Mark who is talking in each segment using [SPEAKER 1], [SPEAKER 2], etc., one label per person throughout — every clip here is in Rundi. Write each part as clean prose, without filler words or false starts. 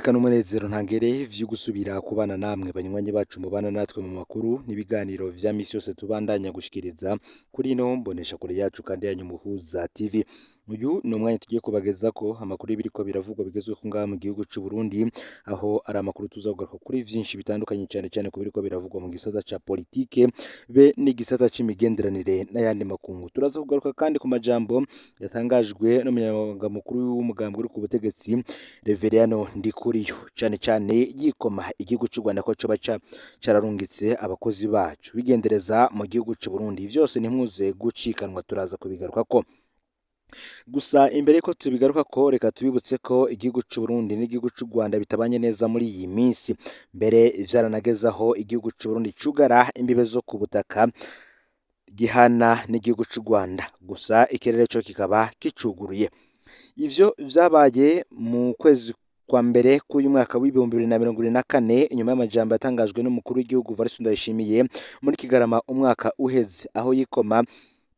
[SPEAKER 1] N'iteka n'umunezero ntangere vyo gusubira kubana namwe banywanyi bacu mubana natwe mu makuru n'ibiganiro vya misi yose tubandanya gushikiriza kuri ino mboneshakure yacu kandi yanyu Muhuza TV. Uyu ni umwanya tugiye kubagezako amakuru y'ibiriko biravugwa bigezweho ngaha mu gihugu c'u Burundi, aho ari amakuru tuza kugaruka kuri vyinshi bitandukanye, cane cane ku biriko biravugwa mu gisata ca politike be n'igisata c'imigenderanire n'ayandi makungu. Turaza kugaruka kandi ku majambo yatangajwe n'umunyamabanga mukuru w'umugambwe uri ku butegetsi Reveriyano Ndikuriyo, cane cane yikoma igihugu c'u Rwanda ko coba cararungitse abakozi bacu bigendereza mu gihugu c'u Burundi. Vyose ntimwuze gucikanwa, turaza kubigarukako. Gusa imbere yuko tubigarukako, reka tubibutse ko igihugu c'u Burundi n'igihugu c'u Rwanda bitabanye neza muri iyi minsi. Mbere vyaranageze aho igihugu c'u Burundi cugara imbibe zo ku butaka gihana n'igihugu c'u Rwanda, gusa ikirere co kikaba kicuguruye. Ivyo vyabaye mu kwezi kwa mbere k'uyu mwaka w'2024, inyuma y'amajambo yatangajwe n'umukuru w'igihugu Evariste Ndayishimiye muri Kigarama umwaka uheze, aho yikoma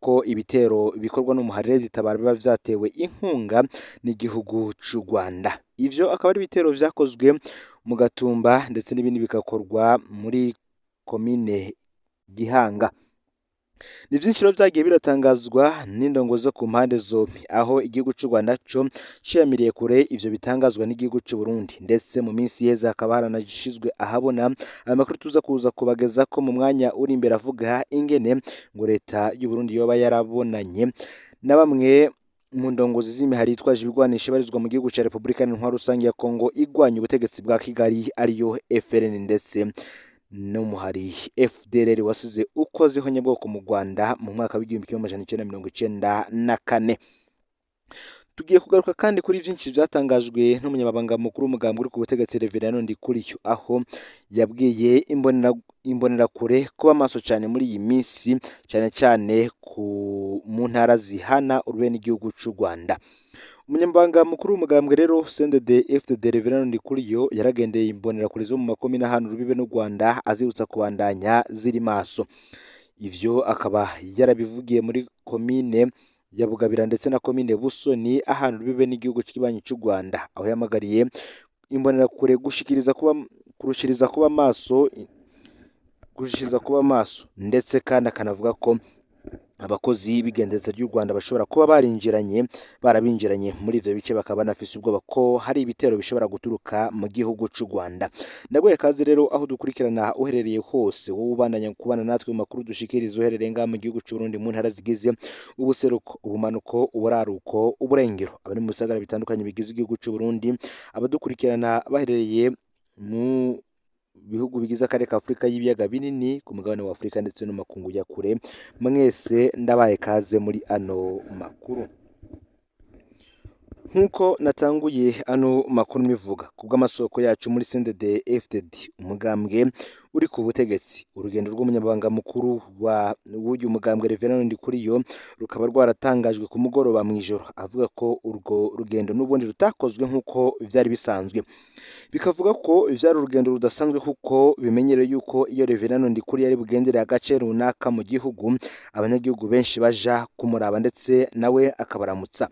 [SPEAKER 1] ko ibitero bikorwa n'umuharire Tabara biba vyatewe inkunga n'igihugu c'u Rwanda. Ivyo akaba ari ibitero vyakozwe mu Gatumba ndetse n'ibindi bigakorwa muri komine Gihanga. Ni vyinshi rero vyagiye biratangazwa n'indongo zo ku mpande zompi, aho igihugu c'u Rwanda co ciyamiriye kure ivyo bitangazwa n'igihugu c'u Burundi, ndetse mu minsi iheze hakaba haranashizwe ahabona amakuru tuza kuza kubagezako mu mwanya uri imbere, avuga ingene ngo leta y'u Burundi yoba yarabonanye na bamwe mu ndongozi z'imihari yitwaje ibigwanisho ibarizwa mu gihugu ca Repubulika Intwaro Rusange ya Kongo igwanya ubutegetsi bwa Kigali, ariyo FLN, ndetse n'umuhari FDLR wasize ukozeho nyabwoko mu Rwanda mu mwaka w'1994. Tugiye kugaruka kandi kuri vyinshi vyatangajwe n'umunyamabanga mukuru w'umugambwe uri ku butegetsi Reveriyano Ndikuriyo, aho yabwiye imbonerakure kuba maso cane muri iyi minsi, cane cane ku mu ntara zihana urube n'igihugu c'u Rwanda. Umunyamabanga mukuru w'umugambwe rero CNDD FDD Reveriyano Ndikuriyo yaragendeye imbonerakure zo mu makomine ahana urubibe n'u Rwanda, azibutsa kubandanya ziri maso. Ivyo akaba yarabivugiye muri komine ya Bugabira ndetse na komine Busoni ahana urubibe n'igihugu kibanyi c'u Rwanda, aho yahamagariye imbonerakure gushikiriza kuba kurushiriza kuba maso, gushishiriza kuba maso, ndetse kandi akanavuga ko abakozi b'igendereza ry'u Rwanda bashobora kuba barabinjiranye muri ivyo bice, bakaba banafise ubwoba ko hari ibitero bishobora guturuka mu gihugu c'u Rwanda. Ndaguhaye kaze rero aho dukurikirana uherereye hose, wowe ubandanya kubana natwe mu makuru dushikiriza uherereye ngaha mu gihugu c'u Burundi, mu ntara zigize ubuseruko, ubumanuko, uburaruko, uburengero, abari mu bisagara bitandukanye bigize igihugu c'u Burundi, abadukurikirana baherereye mu bihugu bigize akarere ka Afurika y'ibiyaga binini, ku mugabane wa Afurika ndetse no mu makungu ya kure, mwese ndabaye kaze muri ano makuru. Nk'uko natanguye ano makuru mivuga kubw'amasoko yacu muri CNDD FDD, umugambwe uri ku butegetsi, urugendo rw'umunyamabanga mukuru wa w'uyu mugambwe Reveriyano Ndikuriyo rukaba rwaratangajwe ku mugoroba mw'ijoro, avuga ko urwo rugendo n'ubundi rutakozwe nk'uko vyari bisanzwe. Bikavuga ko vyari urugendo rudasanzwe, kuko bimenyerewe yuko iyo Reveriyano Ndikuriyo ari bugendere agace runaka mu gihugu, abanyagihugu benshi baja kumuraba ndetse nawe akabaramutsa.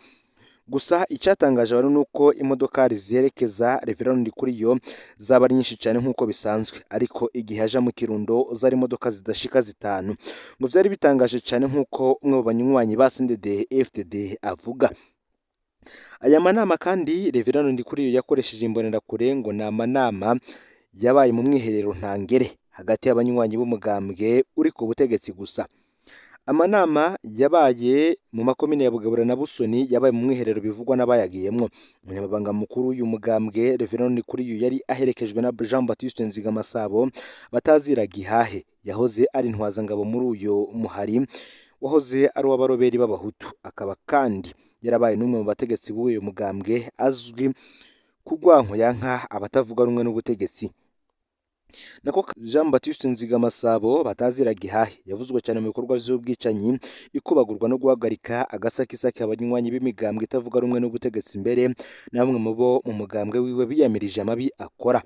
[SPEAKER 1] Gusa icatangaje abantu nuko imodokari ziherekeza Reveriyano Ndikuriyo zaba ari nyinshi cane nk'uko bisanzwe, ariko igihe aja mu Kirundo zari imodoka zidashika zitanu. Ngo vyari bitangaje cane, nk'uko umwe mu banywanyi ba CNDD FDD avuga. Aya manama kandi Reveriyano Ndikuriyo yakoresheje imbonerakure ngo ni amanama yabaye mu mwiherero ntangere hagati y'abanywanyi b'umugambwe uri ku butegetsi gusa. Amanama yabaye mu makomine ya Bugabura na Busoni yabaye mu mwiherero bivugwa n'abayagiyemwo. Umunyamabanga mukuru w'uyu mugambwe Reveriyano Ndikuriyo yari aherekejwe na Jean Baptiste Nzigamasabo batazira Gihahe, yahoze ari intwazangabo muri uyo muhari wahoze ari uw'abaroberi b'abahutu, akaba kandi yarabaye n'umwe mu bategetsi b'uyu mugambwe azwi ku rwanko yanka abatavuga rumwe n'ubutegetsi. Nako Jean Baptiste Nzigamasabo batazira Gihahe yavuzwe cyane mu bikorwa vy'ubwicanyi, ikubagurwa no guhagarika agasakisaki abanywanyi b'imigambwe itavuga rumwe n'ubutegetsi, mbere na bamwe mu bo mu mugambwe wiwe biyamirije amabi akora.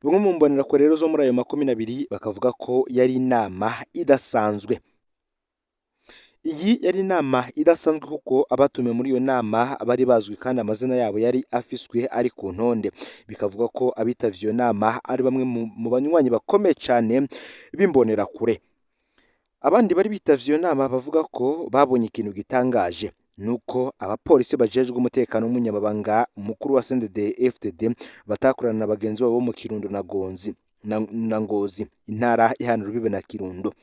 [SPEAKER 1] Bamwe mu mbonerakure rero zo muri ayo makomine abiri bakavuga ko yari inama idasanzwe. Iyi yari inama idasanzwe kuko abatumiwe muri iyo nama bari bazwi kandi amazina yabo yari afiswe ari ku ntonde. Bikavuga ko abitavye iyo nama ari bamwe mu banywanyi bakomeye cane b'imbonerakure. Abandi bari bitavye iyo nama bavuga ko babonye ikintu gitangaje, nuko abapolisi bajejwe umutekano w'umunyamabanga mukuru wa CNDD-FDD batakorana na bagenzi babo bo mu Kirundo na Gonzi na Ngozi, intara ihana urubibe na Kirundo.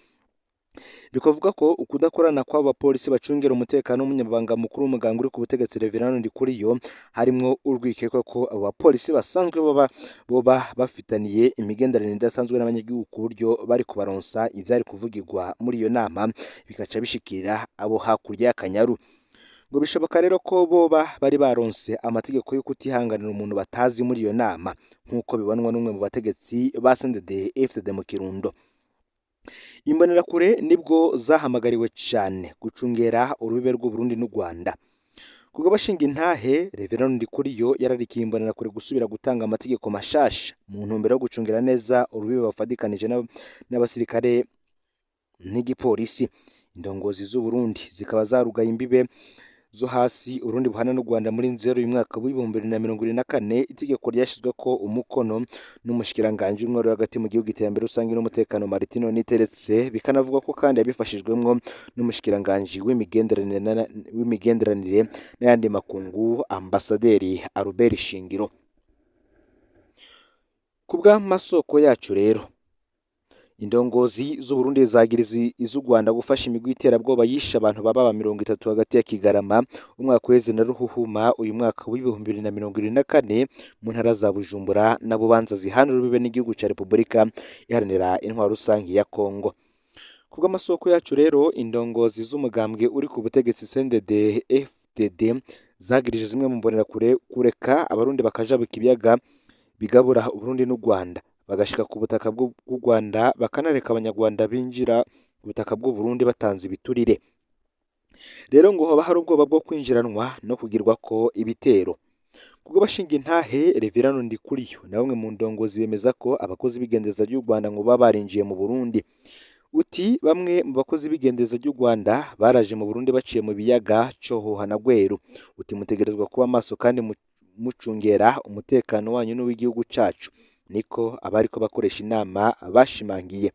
[SPEAKER 1] Bikavuga ko ukudakorana kw'abo bapolisi bacungera umutekano w'umunyamabanga mukuru w'umuganga uri ku butegetsi Reverend Ndikuriyo harimwo urwikekwe ko abo bapolisi basanzwe boba bafitaniye imigenderanire idasanzwe n'abanyagihugu, ku buryo bari kubaronsa ivyari kuvugirwa muri iyo nama bikaca bishikira abo hakurya y'Akanyaru. Ngo bishoboka rero ko boba bari baronse amategeko yo kutihanganira umuntu batazi muri iyo nama, nk'uko bibonwa n'umwe mu bategetsi ba CNDD-FDD mu Kirundo. Imbonerakure nibwo zahamagariwe cane gucungera urubibe rw'Uburundi n'u Rwanda. Kubwo bashinga intahe, Reverend Ndikuriyo yararikiye imbonerakure gusubira gutanga amategeko mashasha mu ntumbero yo gucungera neza urubibe bafadikanije n'abasirikare n'igipolisi. Indongozi z'Uburundi zikaba zarugaye imbibe zo hasi Urundi buhana n'u Rwanda muri nzero uyu mwaka w'2024. Itegeko ryashizweko umukono n'umushikiranganji w'intwaro yo hagati mu gihugu, iterambere rusange n'umutekano Martino Niteretse, bikanavugwa ko kandi yabifashijwemwo n'umushikiranganji w'imigenderanire n'ayandi makungu, Ambasaderi Albert Shingiro. Ku bw'amasoko yacu rero, indongozi z'Uburundi zagiriza iz'u Rwanda gufasha imigwi y'iterabwoba yishe abantu baba 30 hagati ya Kigarama umwaka uheze na Ruhuhuma uyu mwaka w'2024 mu ntara za Bujumbura na Bubanza zihana urubibe n'igihugu ca Repubulika Iharanira Intwaro Rusangi ya Kongo. Ku bw'amasoko yacu rero, indongozi z'umugambwe uri ku butegetsi CNDD-FDD zagirije zimwe mu mbonerakure kureka abarundi bakajabuka ibiyaga bigabura Uburundi n'u Rwanda, bagashika ku butaka bw'u Rwanda, bakanareka abanyarwanda binjira ku butaka bw'u Burundi batanze ibiturire. Rero ngo hoba hari ubwoba bwo kwinjiranwa no kugirwa ko ibitero. Kubwo bashinga intahe Reverend Ndikuriyo na bamwe mu ndongozi bemeza ko abakozi b'igendereza ry'u Rwanda ngo baba barinjiye mu Burundi. Uti bamwe mu bakozi b'igendereza ry'u Rwanda baraje mu Burundi baciye mu biyaga Cohoha na Gweru. Uti mutegerezwa kuba maso kandi mucungera umutekano wanyu n'uw'igihugu cacu, niko abariko bakoresha inama bashimangiye.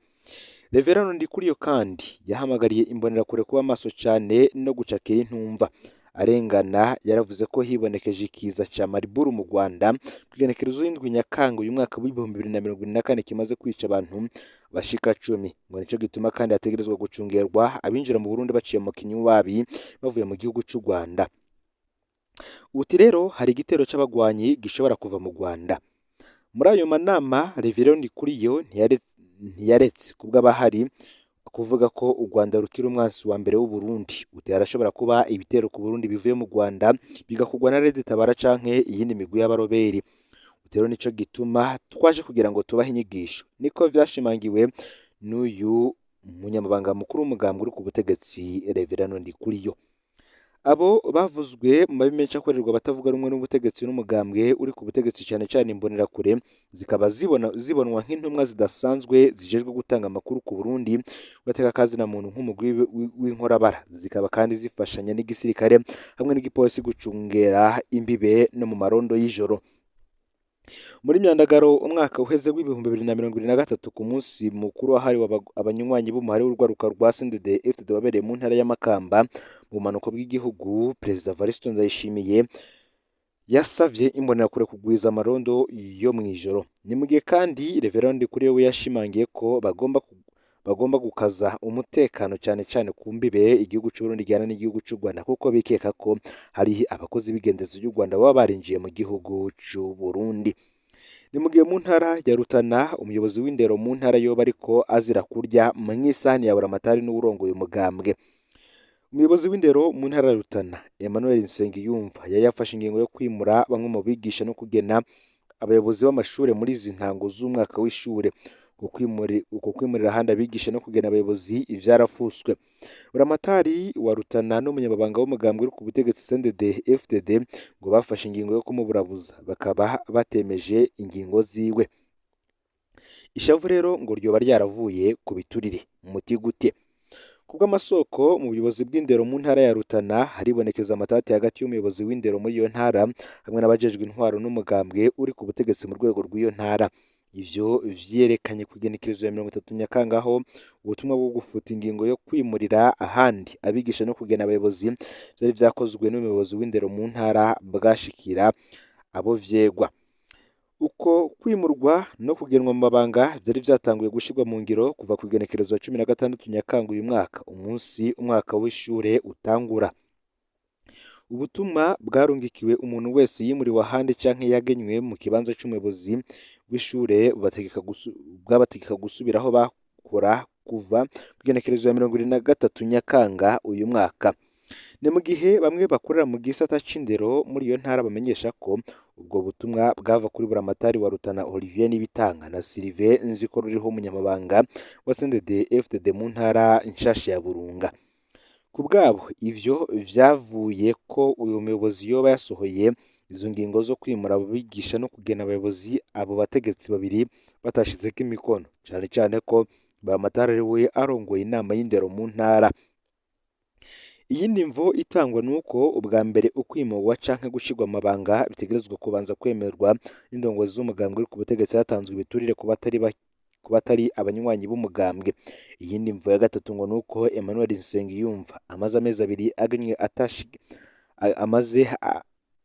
[SPEAKER 1] Reverend Ndikuriyo kandi yahamagariye imbonerakure kuba maso cane no gucakira intumva arengana. Yaravuze ko hibonekeje ikiza ca Mariburu mu Rwanda kw'igenekerezo y'indwi Nyakanga uyu mwaka w'2024 kimaze kwica abantu bashika 10. Ngo nico gituma kandi hategerezwa gucungerwa abinjira mu Burundi baciye mu Kinywabi bavuye mu gihugu c'u Rwanda. Uti rero hari igitero c'abagwanyi gishobora kuva mu Rwanda. Muri ayo manama Reverend Ndikuriyo ntiyaretse kubw'abahari kuvuga ko u Rwanda rukiri umwansi wa mbere w'u Burundi. Uti harashobora kuba ibitero ku Burundi bivuye mu Rwanda bigakorwa na Red Tabara canke iyindi migwi y'abaroberi. Uti rero nico gituma twaje kugira ngo tubahe inyigisho, niko vyashimangiwe n'uyu munyamabanga mukuru w'umugambwe uri ku butegetsi Reverend Ndikuriyo. Abo bavuzwe mu mabi menshi akorerwa abatavuga rumwe n'ubutegetsi n'umugambwe uri ku butegetsi, cane cane imbonerakure zikaba zibonwa nk'intumwa zidasanzwe zijejwe gutanga amakuru ku Burundi bateka kazi na muntu nk'umugwi w'inkorabara, zikaba kandi zifashanya n'igisirikare hamwe n'igipolisi gucungera imbibe no mu marondo y'ijoro. Muri myandagaro umwaka uheze w'2023 ku munsi mukuru wahariwe abanywanyi b'umuhari w'urwaruka rwa CNDD-FDD wabereye mu ntara ya Makamba mu bumanuko bw'igihugu, Perezida Evariste Ndayishimiye yasavye imbonerakure kugwiza amarondo yo mw'ijoro. Ni mu gihe kandi Reverend Ndikuriyo we yashimangiye ko bagomba gukaza umutekano cane cane ku mbibe igihugu c'Uburundi gihana n'igihugu c'u Rwanda, kuko bikeka ko hari abakozi b'igendezo ry'u Rwanda baba barinjiye mu gihugu c'u Burundi. Ni mu gihe mu ntara ya Rutana umuyobozi w'indero mu ntara yoba ariko azira kurya mw'isahani ya Buramatari n'uwurongoye umugambwe. Umuyobozi w'indero mu ntara ya Rutana Emmanuel Nsengiyumva yari yafashe ingingo yo kwimura bamwe mu bigisha no kugena abayobozi b'amashure muri izi ntango z'umwaka w'ishure. Uko kwimurira ahandi abigisha no kugena abayobozi ivyarafuswe. Buramatari wa Rutana n'umunyamabanga w'umugambwe uri ku butegetsi CNDD-FDD ngo bafashe ingingo yo kumuburabuza, bakaba batemeje ingingo ziwe. Ishavu rero ngo ryoba ryaravuye ku biturire. Muti gute? Kubw'amasoko mu buyobozi bw'indero mu ntara ya Rutana, haribonekeza amatati hagati y'umuyobozi w'indero muri iyo ntara hamwe n'abajejwe intwaro n'umugambwe uri ku butegetsi mu rwego rw'iyo ntara. Ivyo vyerekanye kw'igenekerezo ya 30 Nyakanga, aho ubutumwa bwo gufuta ingingo yo kwimurira ahandi abigisha no kugena abayobozi vyari vyakozwe n'umuyobozi w'indero mu ntara bwashikira abo vyegwa. Uko kwimurwa no kugenwa mu mabanga vyari vyatanguye gushirwa mu ngiro kuva kw'igenekerezo ya 16 Nyakanga uyu mwaka, umunsi umwaka w'ishure utangura. Ubutumwa bwarungikiwe umuntu wese yimuriwe ahandi canke yagenywe mu kibanza c'umuyobozi w'ishure bwabategeka gusubira aho bakora kuva kw'igenekerezo ya 23 Nyakanga uyu mwaka. Ni mu gihe bamwe bakorera mu gisata c'indero muri iyo ntara bamenyesha ko ubwo butumwa bwava kuri Buramatari wa Rutana Olivier Nibitanga na Sylvain Nzikoruriho, umunyamabanga wa CNDD FDD mu ntara nshasha ya Burunga. Ku bwabo, ivyo vyavuye ko uyu muyobozi yoba yasohoye izo ngingo zo kwimura abo bigisha no kugena abayobozi abo bategetsi babiri batashizeko imikono, cane cane ko Buramatari ariwe arongoye inama y'indero mu ntara. Iyindi mvo itangwa nuko ubwa mbere ukwimurwa canke gushirwa mu mabanga bitegerezwa kubanza kwemerwa n'indongozi z'umugambwe uri ku butegetsi, hatanzwe ibiturire ku batari abanywanyi b'umugambwe. Iyindi mvo ya gatatu ngo nuko Emmanuel Nsengiyumva amaze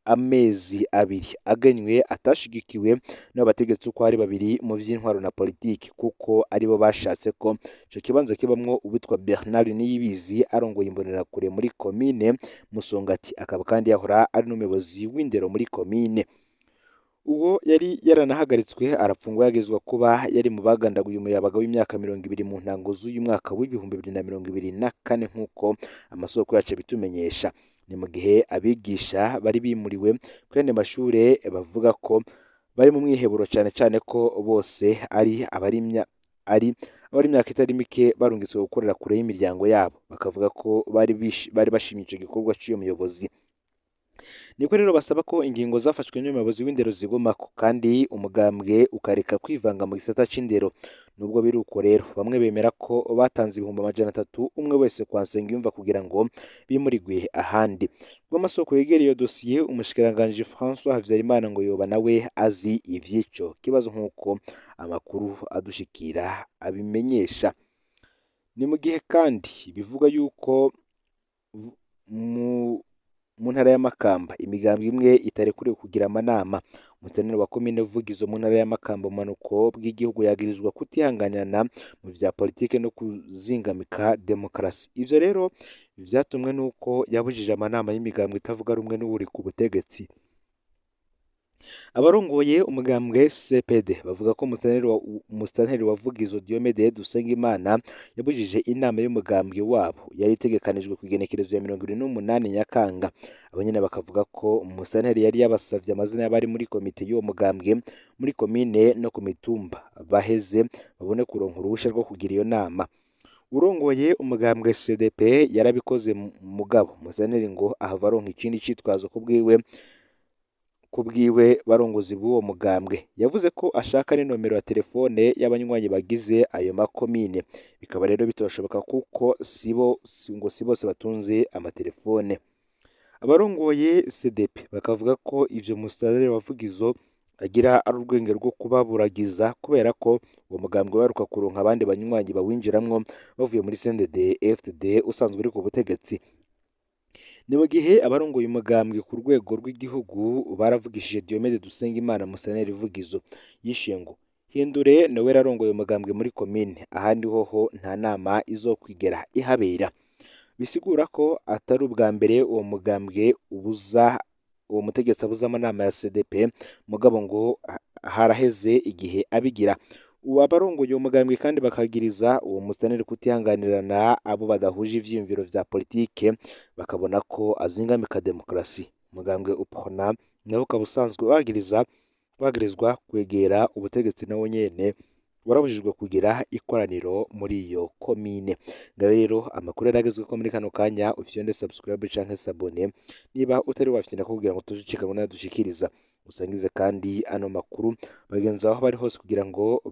[SPEAKER 1] amezi abiri agenywe atashigikiwe n'abategetsi uko ari babiri mu vy'intwaro na politiki, kuko aribo bashatse ko ico kibanza kibamwo uwitwa Bernard Niyibizi arongoye Imbonerakure muri komine Musongati, akaba kandi yahora ari n'umuyobozi w'indero muri komine. Uwo yari yaranahagaritswe arapfungwa, yagezwa kuba yari mu bagandaguye umuyabaga w'imyaka 20 mu ntango z'uyu mwaka w'2024, nk'uko amasoko yacu abitumenyesha. Ni mu gihe abigisha bari bimuriwe ku yandi mashure bavuga ko bari mu mwiheburo, cane cane ko bose ari abari imyaka itari mike barungitswe gukorera kure y'imiryango yabo, bakavuga ko bari bashimye ico gikorwa c'uyo muyobozi. Niko rero basaba ko ingingo zafashwe n'umuyobozi w'indero zigumako, kandi umugambwe ukareka kwivanga mu gisata c'indero. Nubwo biri uko rero, bamwe bemera ko batanze 300,000 umwe wese kwa Nsengiyumva kugira ngo bimurigwe ahandi. Rw'amasoko yegereye iyo dosiye, umushikiranganji François Habyarimana ngo yoba nawe azi ivy'ico kibazo, nk'uko amakuru adushikira abimenyesha. Ni mu gihe kandi bivuga yuko mu ntara ya Makamba imigambwe imwe itarekuriwe kugira amanama. Umuseneri wa komine Vugizo mu ntara ya Makamba mu bumanuko bw'igihugu yagirizwa kutihanganirana mu vya politike no kuzingamika demokarasi. Ivyo rero vyatumwe nuko yabujije amanama y'imigambwe itavuga rumwe n'uwuri ku butegetsi. Abarongoye umugambwe CPD bavuga ko umusitanteri wa Vugizo Diomede Dusengimana yabujije inama y'umugambwe wabo yari itegekanijwe kw'igenekerezo ya 28 Nyakanga. Abo nyene bakavuga ko umusitanteri yari yabasavye amazina y'abari muri komite y'uwo mugambwe muri komine no ku mitumba, baheze babone kuronka uruhusha rwo kugira iyo nama. Urongoye umugambwe CDP yarabikoze, mugabo umusitanteri ngo ahava aronka ikindi citwazo kubwiwe barongozi b'uwo mugambwe. Yavuze ko ashaka n'inomero ya telefone y'abanywanyi bagize ayo makomine, bikaba rero bitoshoboka kuko sibo ngo si bose batunze amatelefone. Abarongoye CDP bakavuga ko ivyo musitanteri wa Vugizo agira ari urwenge rwo kubaburagiza, kubera ko uwo mugambwe waheruka kuronka abandi banywanyi bawinjiramwo bavuye muri CNDD FDD usanzwe uri ku butegetsi. Ni mu gihe abarongoye umugambwe ku rwego rw'igihugu baravugishije Diomede Dusengimana musitanteri Vugizo, yishuye ngo Hindure Noel arongoye umugambwe muri komine, ahandi hoho nta nama izokwigera ihabera. Bisigura ko atari ubwa mbere uwo mugambwe ubuza uwo mutegetsi abuza amanama ya CDP, mugabo ngo haraheze igihe abigira. Abarongoye uwo mugambwe kandi bakagiriza uwo musitanteri kutihanganirana abo badahuje ivyiyumviro vya politike, bakabona ko azingamika demokarasi. Umugambwe UPRONA nawo ukaba usanzwe wagirizwa kwegera ubutegetsi, nawo nyene warabujijwe kugira ikoraniro muri iyo komine. Ngaho rero amakuru yaragezweko muri kano kanya. Ufyonde subscribe canke s'abonner niba utari wafyonda, kugira ngo tuzucikanwe n'ayadushikiriza. Usangize kandi ano makuru bagenzi aho bari hose kugira ngo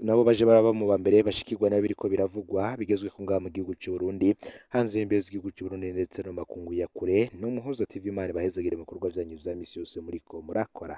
[SPEAKER 1] nabo baje baraba mu ba mbere bashikirwa n'abiriko biravugwa bigezwe ko ngaha mu gihugu c'u Burundi, hanze y'imbibe z'igihugu c'u Burundi ndetse no mu makungu ya kure. Ni Umuhuza TV. Imana ibahezagire mu bikorwa vyanyu vya misi yose muriko murakora.